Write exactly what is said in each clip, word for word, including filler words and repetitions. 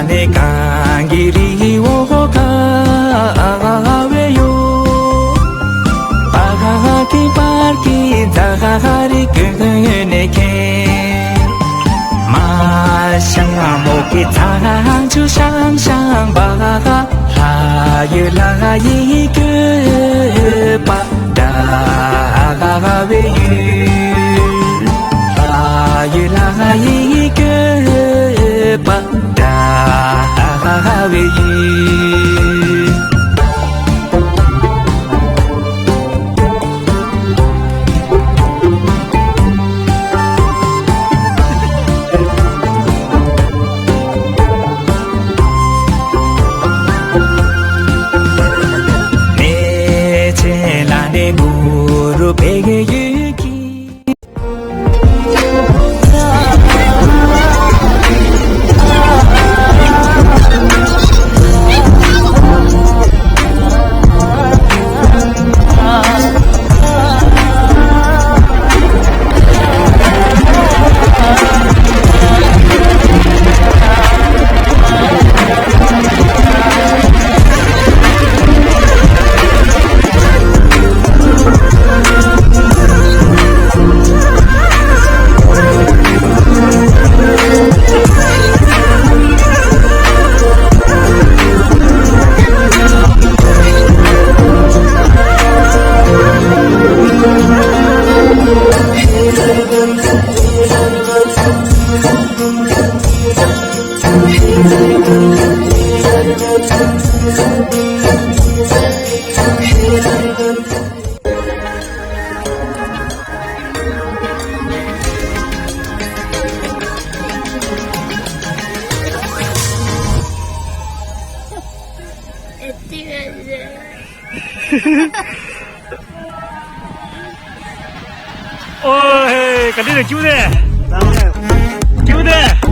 ནས་གངས་ཀྱི་རི་བོ་དགའ་བའི་ཡུལ། པ་གི་པར་གྱི་མཛའ་རི་ཀུན་ནས་ཁེངས། མ་ཤང་མོ་གི་ཚང་ཆུ་ཤང་ཤང་པ། ལྷ་ཡུལ་ལ་ཡི་གུ་པ། ད་ག་བའི་ཡུལ། ལྷ་ཡུལ་ལ་ཡི་གུ་པ། ད་ག་བའི་ཡུལ། མེ་ཆེན་ལ་ནས་མུ་རུ་བེ་གེ་ཡུལ་གྱི། ཨོ་ཧེ། ག་འདྲ་རེད། སྐྱིད་པོ་རེད། སྐྱིད་པོ་རེད།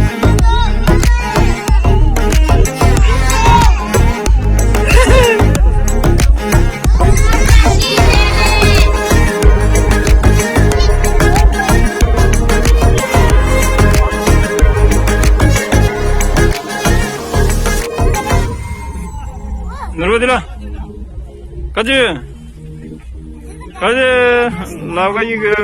ནོར་བ་དེ་ལ། ཀ་ཅི། ཀ་ཅི། ལབ་ཀ་ཡིན་གི།